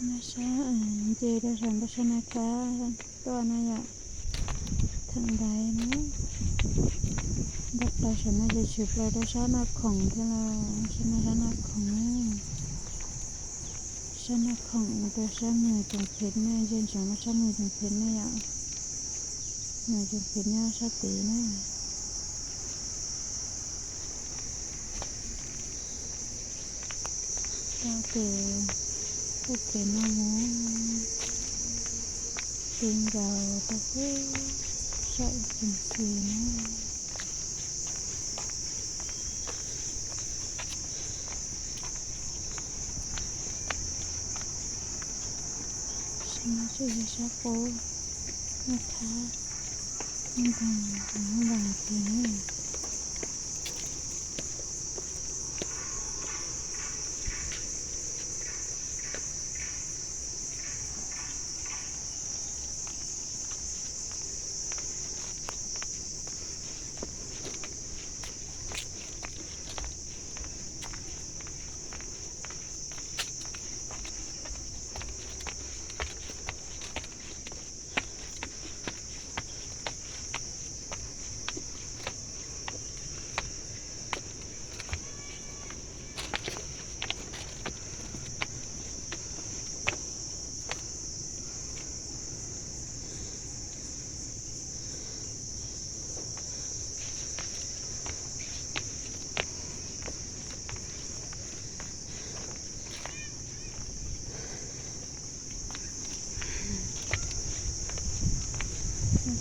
Sab nce rau saum npaj sab Naj Khab tuaj na yom, theem ntaiv na. Npaj plaws saum no ces tshwm plaws rau sab Naj Khoom thiab los, sab no sab Naj Khoom na. Sab Naj Khoom rau sab Mws Toom Phem ne, nce ntsoov rau sab Mws Toom Phem ne yom. Mws Toom Phem nyob sab tid na. Tau tes, tau tes no mus, tes nkaus rau pem sab Toom Xis na. Sab no ces yog sab qub Naj Khab, Hmoob Npas, Hmoob Npas tiag na.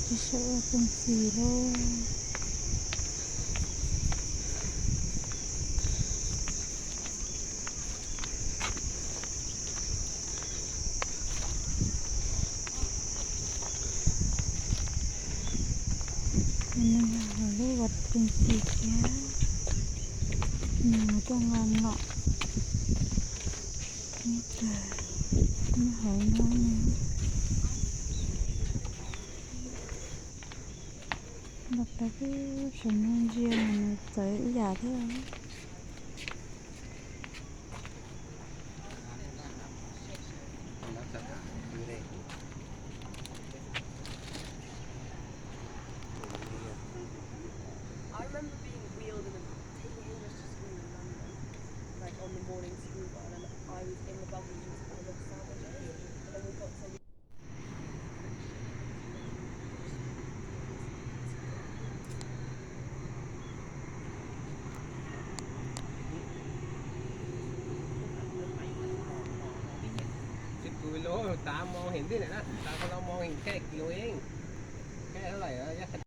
Tsis sawv ua Toom Xis lauj. Nws yog lub vaj Toom Xis thiab, nws tuaj nqa mlom nyob hauv no. Npaj plaws saum no ntsia nws txawv ib yam thiab. I remember being wheeled in a, taken English to school in London, like, on the morning school run, and I was in the buggy, she was kind of sandwiching, and then we got to Tsis kwv lub, tav moo heev nti na, tav ko no moo heev, koj kwv moo heev, koj lawm.